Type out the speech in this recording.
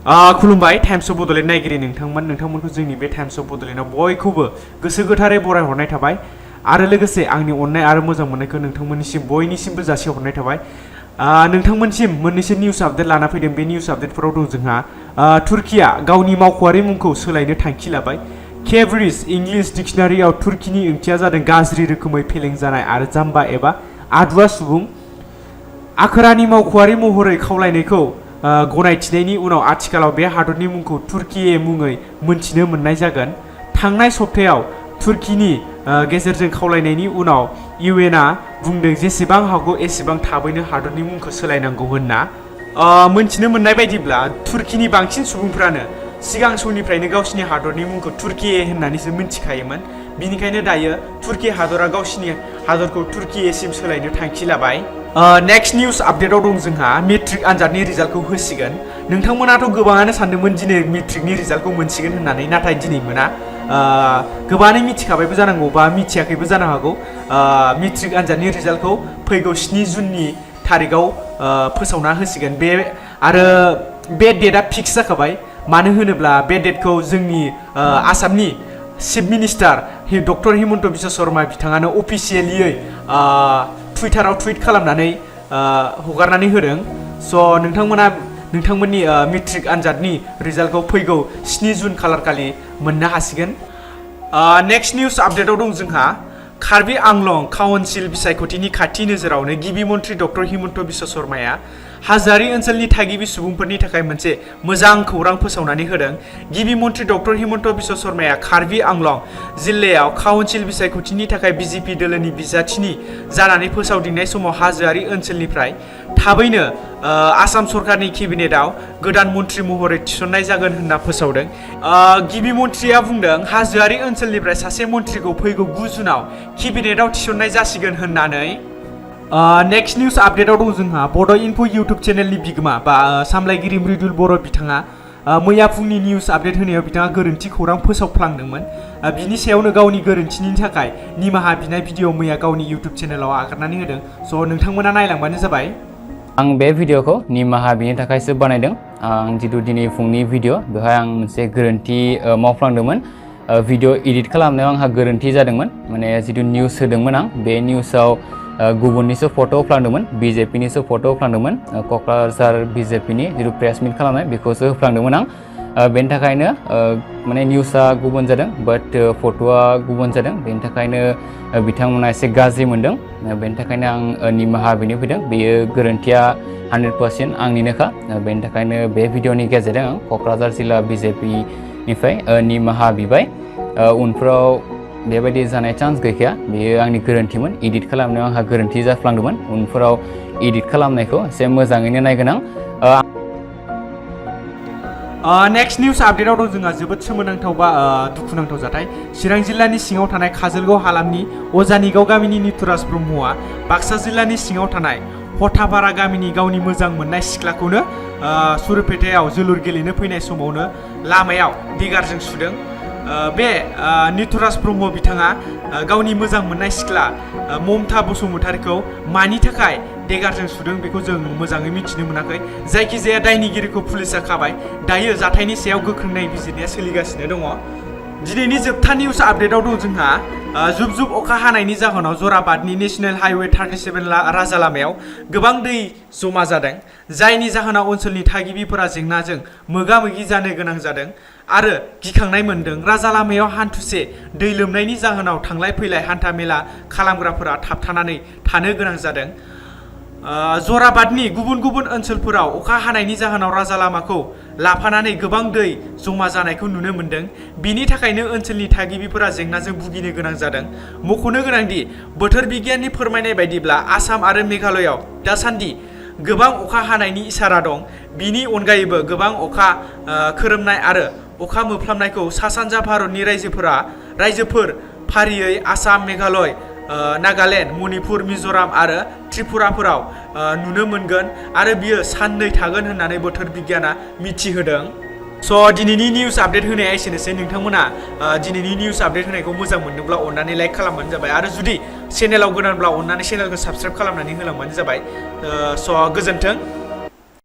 खुलुमबाय times of Bodoland नायगिरि नोंथांमोनखौ जोंनि बे टाइम्स अफ बड'लेण्डआव बयखौबो गोसो गोथारै बरायहरनाय थाबाय आरो लोगोसे आंनि अननाय आरो मोजां मोननायखौ नोंथांमोननिसिम बयनिसिमबो जासिहरनाय थाबाय नोंथांमोनसिम मोननैसो निउस आपडेट लाना फैदों बे निउस आपडेटफोराव दं जोंहा तुर्कीया गावनि मावख'आरि मुंखौ सोलायनो थांखि लाबाय केब्रिज इंलिश डिक्शनारियाव तुर्कीनि ओंथिया जादों गाज्रि रोखोमै फेलें जानाय आरो जाम्बा एबा आदुवा सुबुं आखोरानि मावख'आरि महरै खावलायनायखौ गनायथिनायनि उनाव आथिखालाव बे हादरनि मुंखौ तुर्की मुङै मोनथिनो मोननाय जागोन थांनाय सप्तायाव तुर्कीनि गेजेरजों खावलायनायनि उनाव इउएनआ बुंदों जेसेबां हागौ एसेबां थाबैनो हादरनि मुंखौ सोलायनांगौ होनना मोनथिनो मोननाय बायदिब्ला तुर्कीनि बांसिन सुबुंफ्रानो सिगां समनिफ्रायनो गावसिनि हादरनि मुंखौ तुर्की होननानैसो मिन्थिखायोमोन बिनिखायनो दायो तुर्की हादरा गावसिनि हादरखौ तुर्कीसिम सोलायनो थांखि लाबाय नेक्स्ट निउस आपडेटआव दं जोंहा मेट्रिक आनजादनि रिजाल्टखौ होसिगोन नोंथांमोनाथ' गोबाङानो सानदोंमोन दिनै मेट्रिकनि रिजाल्टखौ मोनसिगोन होननानै नाथाय दिनै मोना गोबाङानो मिथिखाबायबो जानांगौ बा मिथियाखैबो जानो हागौ मेट्रिक आनजादनि रिजाल्टखौ फैगौ 7 जुननि थारिखआव फोसावना होसिगोन आरो बे डेटआ फिक्स जाखाबाय मानो होनोब्ला बे डेटखौ जोंनि आसामनि chief minister doctor Himanta Biswa Sharma बिथाङानो अफिसियेलियै टुइटाराव टुइट खालामनानै हगारनानै होदों स' नोंथांमोननि मेट्रिक आनजादनि रिजाल्टखौ फैगौ 7 जुन खालारखालि मोननो हासिगोन नेक्स्ट निउस आपडेटआव दं जोंहा कार्बि आंलं काउन्सिल बिसायख'थिनि खाथि नोजोरावनो गिबि मन्थ्रि डक्टर हिमन्त बिश्व शर्माया हाजोआरि ओनसोलनि थागिबि सुबुंफोरनि थाखाय मोनसे मोजां खौरां फोसावनानै होदों गिबि मन्थ्रि डक्टर हिमन्त बिश्व शर्माया कार्बि आंलं जिल्लायाव काउन्सिल बिसायख'थिनि थाखाय बिजेपि दोलोनि बिजाथिनि जानानै फोसावदिंनाय समाव हाजोआरि ओनसोलनिफ्राय थाबैनो आसाम सरकारनि केबिनेटआव गोदान मन्थ्रि महरै थिसननाय जागोन होनना फोसावदों गिबि मन्थ्रिया बुंदों हाजोआरि ओनसोलनिफ्राय सासे मन्थ्रिखौ फैगौ 9 जुनाव केबिनेटआव थिसननाय जासिगोन होननानै नेक्स्ट निउस आपडेटआव दं जोंहा बड' इनफो इउटुब चेनेलनि बिगोमा बा सामलायगिरि मृदुल बर' बिथाङा मैया फुंनि निउस आपडेट होनायाव बिथाङा गोरोन्थि खौरां फोसावफ्लांदोंमोन बिनि सायावनो गावनि गोरोन्थिनि थाखाय निमाहा बिनाय भिडिअ मैया गावनि इउटुब चेनेलाव आगारनानै होदों स' नोंथांमोना नायलांबानो जाबाय आं बे भिडिअखौ निमाहा बिनो थाखायसो बानायदों आं जितु दिनै फुंनि भिडिअ बेवहाय आं मोनसे गोरोन्थि मावफ्लांदोंमोन भिडिअ एडिट खालामनायाव आंहा गोरोन्थि जादोंमोन माने जितु निउस होदोंमोन आं बे निउसाव गुबुननिसो फट' होफ्लांदोंमोन बिजेपिनिसो फट' होफ्लांदोंमोन क'क्राझार बिजेपिनि जितु प्रेस मिट खालामनाय बेखौसो होफ्लांदोंमोन आं बेनि थाखायनो माने निउसआ गुबुन जादों बाट फट'आ गुबुन जादों बेनि थाखायनो बिथांमोना एसे गाज्रि मोनदों बेनि थाखायनो आं निमाहा बिनो फैदों बेयो गोरोन्थिया 100% आंनिनोखा बेनि थाखायनो बे भिडिअनि गेजेरजों आं क'क्राझार जिल्ला बिजेपिनिफ्राय निमाहा बिबाय उनफ्राव बेबायदि जानाय चान्स गैखाया बेयो आंनि गोरोन्थिमोन एडिट खालामनायाव आंहा गोरोन्थि जाफ्लांदोंमोन उनफोराव एडिट खालामनायखौ एसे मोजाङैनो नायगोन आं नेक्स्ट निउस आपडेटआव दं जोंहा जोबोद सोमोनांथाव बा दुखुनांथाव जाथाय चिरां जिल्लानि सिङाव थानाय काजलगाव हालामनि अजानिगाव गामिनि नितुराज ब्रह्मआ बाक्सा जिल्लानि सिङाव थानाय हथापारा गामिनि गावनि मोजां मोननाय सिख्लाखौनो सुरुपेटायाव जोलुर गेलेनो फैनाय समावनो लामायाव दिगारजों सुदों बे नितुराज ब्रह्म बिथाङा गावनि मोजां मोननाय सिख्ला ममता बसुमतारीखौ मानि थाखाय देगारजों सुदों बेखौ जों मोजाङै मिथिनो मोनाखै जायखिजाया दायनिगिरिखौ पुलिसा खाबाय दायो जाथायनि सायाव गोख्रों नायबिजिरनाया सोलिगासिनो दङ दिनैनि जोबथा निउस आपडेटआव दं जोंहा जुब जुब अखा हानायनि जाहोनाव जराबादनि नेशनेल हाइवे 37 राजा लामायाव गोबां दै जमा जादों जायनि जाहोनाव ओनसोलनि थागिबिफोरा जेंनाजों मोगा मोगि जानो गोनां जादों आरो गिखांनाय मोनदों राजा लामायाव हान्थुसे दै लोमनायनि जाहोनाव थांलाय फैलाय हान्था मेला खालामग्राफोरा थाबथानानै थानो गोनां जादों जराबादनि गुबुन गुबुन ओनसोलफोराव अखा हानायनि जाहोनाव राजा लामाखौ लाफानानै गोबां दै जमा जानायखौ नुनो मोनदों बिनि थाखायनो ओनसोलनि थागिबिफोरा जेंनाजों भुगिनो गोनां जादों मख'नो गोनांदि बोथोर बिगियाननि फोरमायनाय बायदिब्ला आसाम आरो मेघालयआव दासान्दि गोबां अखा हानायनि इसारा दं बिनि अनगायैबो गोबां अखा खोरोमनाय आरो अखा मोफ्लामनायखौ सा सानजा भारतनि रायजोफोर फारियै आसाम मेघालय नागालेण्ड मणिपुर मिज'राम आरो त्रिपुराफोराव नुनो मोनगोन आरो बियो साननै थागोन होननानै बोथोर बिगियाना मिथिहोदों स' दिनैनि निउस आपडेट होनाया एसेनोसै नोंथांमोना दिनैनि निउस आपडेट होनायखौ मोजां मोनदोंब्ला अननानै लाइक खालामबानो जाबाय आरो जुदि चेनेलाव गोदानब्ला अननानै चेनेलखौ साबस्क्राइब खालामनानै होलांबानो जाबाय स' गोजोन्थों